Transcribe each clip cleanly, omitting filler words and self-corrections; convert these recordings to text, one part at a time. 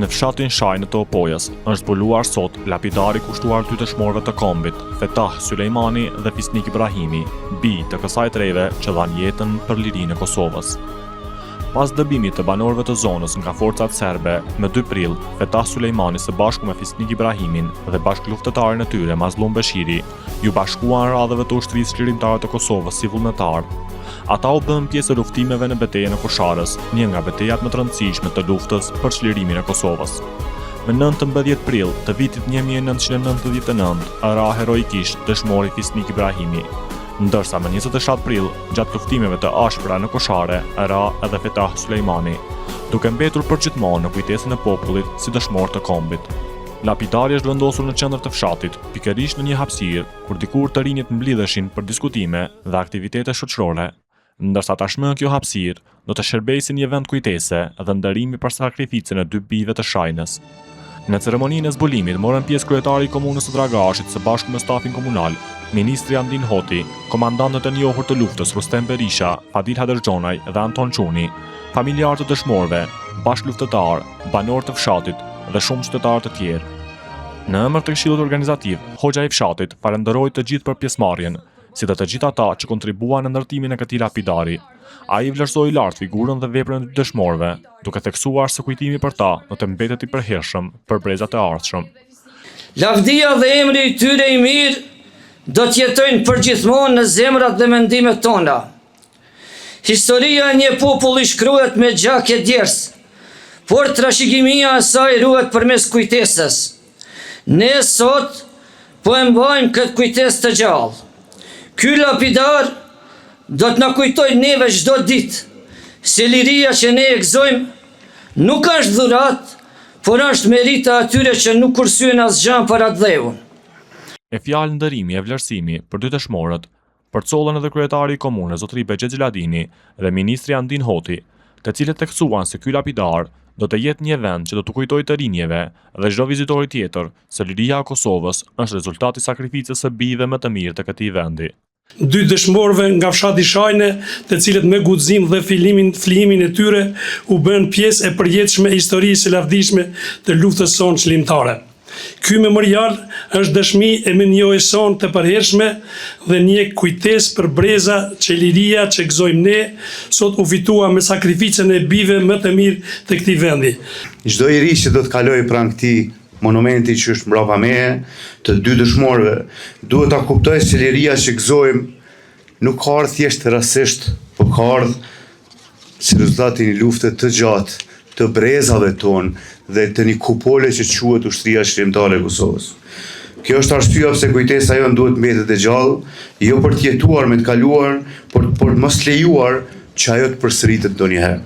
Në fshatin Shajnë të Opojës është zbuluar sot lapidari kushtuar dy dëshmorëve të kombit, Fetah Sylejmani dhe Fisnik Ibrahimi, bij të kësaj treve që dhanë jetën për lirinë e Kosovës. Pas dëbimit të banorëve të zonës nga forcat serbe, më 2 prill, Fetah Sylejmani së bashku me Fisnik Ibrahimin dhe bashkëluftëtarin e tyre Mazllum Beshiri iu bashkuan radhëve të Ushtrisë Çlirimtare të Kosovës si vullnetarë. Ata u bënë pjesë e luftimeve në betejën e Koshares, një nga betejat më të rëndësishme të luftës për çlirimin e Kosovës. Më 19 prill të vitit 1999 ra heroikisht dëshmori Fisnik Ibrahimi, ndërsa më 27 prill, gjatë luftimeve të ashpra në Koshare, ra edhe Fetah Sulejmani, duke mbetur përgjithmonë në kujtesën e popullit si dëshmorë të kombit. Lapidari është vendosur në qendër të fshatit, pikërisht në një hapësirë kur dikur të rinjtë mblidheshin për diskutime dhe aktivitete shoqërore, ndërsa tashmë kjo hapësirë do të shërbejë si një vend kujtese dhe nderimi për sakrificën e dy bijve të Shajnës. Në ceremoninë e zbulimit morën pjesë kryetari i Komunës së Dragashit së bashku me stafin komunal, ministri Andin Hoti, komandantët e njohur të luftës Rustem Berisha, Fadil Hadërgjonaj dhe Anton Quni, familjarë të dëshmorëve, bashkëluftëtarë, banorë të fshatit dhe shumë qytetarë të tjerë. Në emër të Këshillit Organizativ, hoxha i fshatit falënderoi të gjithë për pjesëmarrjen, si dhe të gjithë ata që kontribuan në ndërtimin e këtij lapidari. Ai vlerësoi lart figurën dhe veprën e dy dëshmorëve, duke theksuar se kujtimi për ta do të mbetet i përhershëm për brezat e ardhshëm. Lavdia dhe emri i tyre i mirë do të jetojnë përgjithmonë në zemrat dhe mendimet tona. Historia e një populli shkruhet me gjak e djersë, por trashëgimia e saj ruhet përmes kujtesës. Ne sot po e mbajmë këtë kujtesë të gjallë. Ky lapidar do të na kujtojë neve çdo ditë se liria që ne e gëzojmë nuk është dhuratë, por është merita e atyre që nuk kursyen asgjë për atdheun. E fjalë nderimi e vlerësimi për dy dëshmorët, përcollën edhe kryetari i komunës zotëri Behxhet Xheladini dhe ministri Andin Hoti, të cilët theksuan se ky lapidar do të jetë një vend që do t'u kujtojë të rinjve dhe çdo vizitori tjetër se liria e Kosovës është rezultat i sakrificës së bijve më të mirë të këtij vendi. Dy dëshmorëve nga fshati Shajne, të cilët me guxim dhe flijimin flijimin e tyre u bënë pjesë e përjetshme e historisë së lavdishme të luftës sonë çlirimtare. Ky memorial është dëshmi e mirënjohjes sonë të përhershme dhe një kujtesë për breza që liria që gëzojmë ne sot u fitua me sakrificën e bijve më të mirë të këtij vendi. Çdo i ri që do të kalojë pranë këtij monumenti që është mbrapa meje, të dy dëshmorëve, duhet ta kuptojë se liria që gëzojmë nuk ka ardhur thjesht rastësisht, po ka ardhur si rezultat i një lufte të gjatë të brezave tonë dhe të një kupole që quhet Ushtria Çlirimtare e Kosovës. Kjo është arsyeja pse kujtesa jonë duhet mbetet e gjallë, jo për të jetuar me të kaluarën, por për të mos lejuar që ajo të përsëritet ndonjëherë.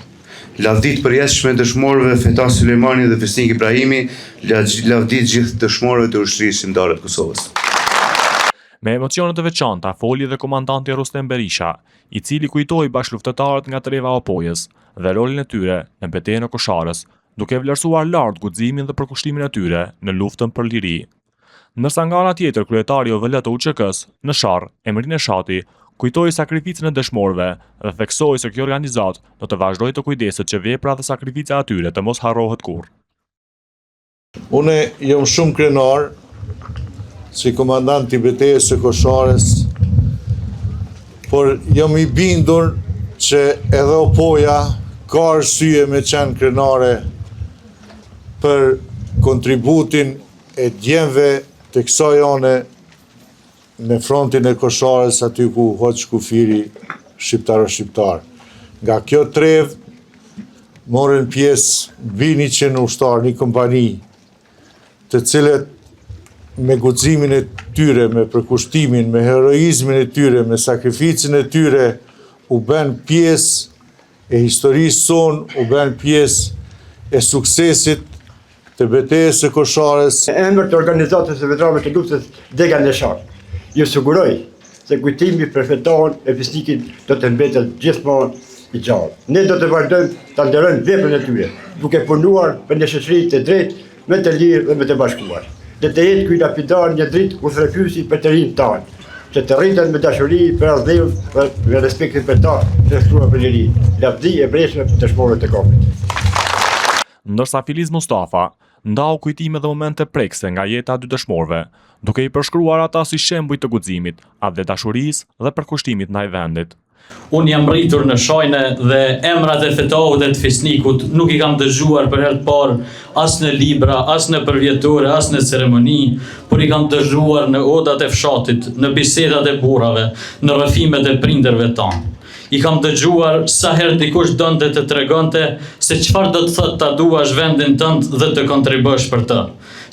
Lavdi të përjetshme dëshmorëve Fetah Sylejmani dhe Fisnik Ibrahimi, lavdi gjithë dëshmorëve të Ushtrisë Çlirimtare të Kosovës. Me emocione të veçanta foli dhe komandanti Rustem Berisha, i cili kujtoi bashkëluftëtarët nga treva e Opojës dhe rolin e tyre në betejën e Koshares, duke vlerësuar lart guximin dhe përkushtimin e tyre në luftën për liri. Ndërsa nga ana tjetër kryetari i OVL të UÇK-së në Sharrë, Emri Neshati, kujtoi sakrificën e dëshmorëve dhe theksoi se kjo organizatë do të vazhdojë të kujdeset që vepra dhe sakrifica e tyre të mos harrohet kurrë. Unë jam shumë krenar si komandant i betejës së Koshares, por jam i bindur që edhe Opoja ka arsye me qenë krenare për kontributin e djemve të kësaj ane në frontin e Koshares aty ku u hoq kufiri shqiptaro-shqiptar. Nga kjo trevë morën pjesë mbi 100 ushtarë, një kompani, të cilët me guximin e tyre, me përkushtimin, me heroizmin e tyre, me sakrificën e tyre, u bënë pjesë e historisë sonë, u bënë pjesë e suksesit të betejës së Koshares. Në emër të organizatës së veteranëve të luftës Dega në Sharrë, ju siguroj se kujtimi për Fetahun e Fisnikin do të mbetet gjithmonë i gjallë. Ne do të vazhdojmë ta nderojmë veprën e tyre, duke punuar për një shoqëri të drejtë, më të lirë dhe më të bashkuar. Le të jetë ky lapidar një dritë udhërrëfyesi për të rinjtë tanë, që të rriten me dashuri për atdheun dhe me respektin për ta që luftuan për liri. Lavdi e përjetshme dëshmorëve të kombit. Ndërsa Filiz Mustafa ndau kujtime dhe momente prekëse nga jeta e dy dëshmorëve, duke i përshkruar ata si shembuj të guximit, atdhedashurisë dhe përkushtimit ndaj vendit. Unë jam rritur në Shajne dhe emrat e Fetahut e të Fisnikut nuk i kam dëgjuar për herë të parë as në libra, as në përvjetore, as në ceremoni, por i kam dëgjuar në odat e fshatit, në bisedat e burrave, në rrëfimet e prindërve tanë. I kam dëgjuar sa herë dikush donte të tregonte se çfarë do të thotë ta duash vendin tënd dhe të kontribuosh për të.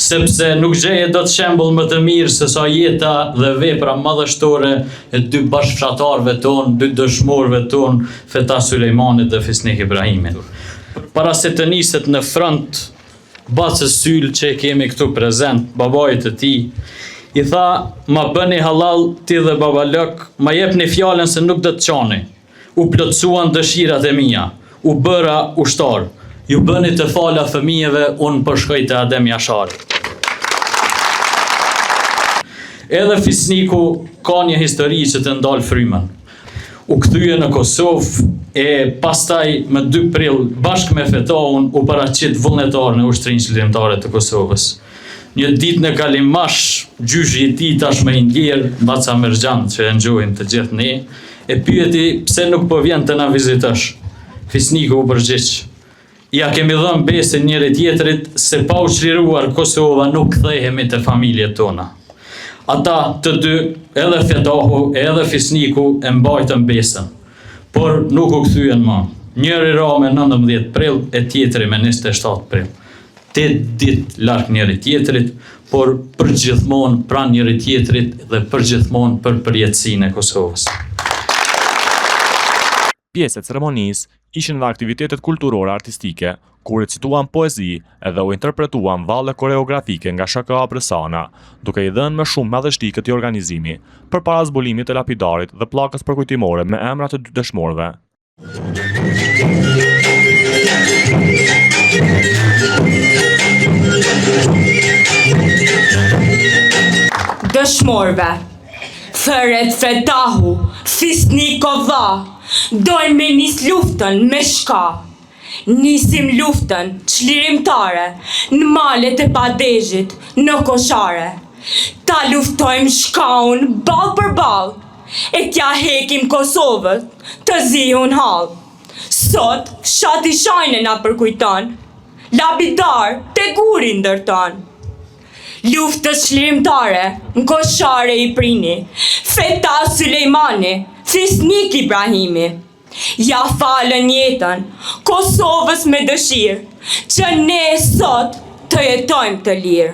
Sepse nuk gjeje dot shembull më të mirë se sa jeta dhe vepra madhështore e dy bashkëfshatarëve tonë, dy dëshmorëve tonë, Fetah Sulejmanit dhe Fisnik Ibrahimit. Para se të niset në front, Bacës Sylë që e kemi këtu prezent, babait të tij, i tha, ma bëni hallall ti dhe baba Lok, ma jepni fjalën se nuk do të qani. U plotësuan dëshirat e mia, u bëra ushtar. Ju bëni të fala fëmijëve, unë po shkoj te Adem Jashari. Edhe Fisniku ka një histori që të ndal frymën. U kthye në Kosovë e pastaj më 2 prill bashkë me Fetahun u paraqit vullnetar në Ushtrinë Çlirimtare të Kosovës. Një ditë në Kalimash, gjyshi i tij tashmë i ndjerë, Baca Merxhan, që e njohim të gjithë ne, e pyeti pse nuk po vjen të na vizitosh. Fisniku u përgjigj, Ia kemi dhënë besën njëri-tjetrit se pa u çliruar Kosova nuk kthehemi te familjet tona. Ata të dy, edhe Fetahu e edhe Fisniku e mbajtën besën, por nuk u kthyen më. Njëri ra me 19 prill e tjetri me 27 prill. 8 ditë larg njëri-tjetrit, por përgjithmonë pranë njëri-tjetrit dhe përgjithmonë për përjetësinë e Kosovës. Pjesë e ceremonisë ishin dhe aktivitetet kulturore artistike, ku u recituan poezi edhe u interpretuan valle koreografike nga SHKA Bresana, duke i dhënë më shumë madhështi këtij organizimi, përpara zbulimit të lapidarit dhe pllakës përkujtimore me emrat e dy dëshmorëve. Dëshmorëve, thërret Fetahu, Fisnik o vlla, Dojmë me nis luftën me shka Nisim luftën çlirimtare Në malet e Padezhit në Koshare Ta luftojmë shkaun ballë për ballë E t'ja hekim Kosovës të zihun hall Sot fshati Shajne na përkujton Lapidar te guri ndërton Luftës çlirimtare në Koshare i prini Fetah Sylejmani, Fisnik Ibrahimi Ja falën jetën Kosovës me dëshirë Që ne sot të jetojmë të lirë.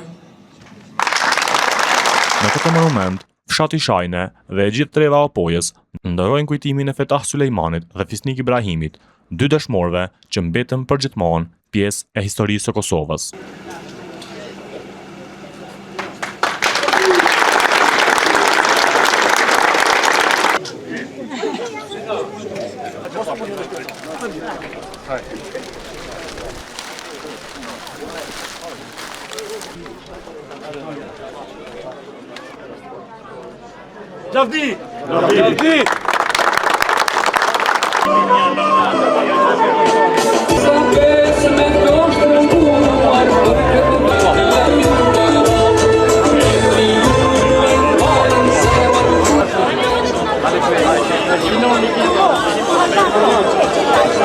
Në këtë monument, fshati Shajne dhe e gjithë treva e Opojës nderojnë kujtimin e Fetah Sylejmanit dhe Fisnik Ibrahimit, dy dëshmorëve që mbetën përgjithmonë pjesë e historisë së Kosovës. Lavdi! Lavdi!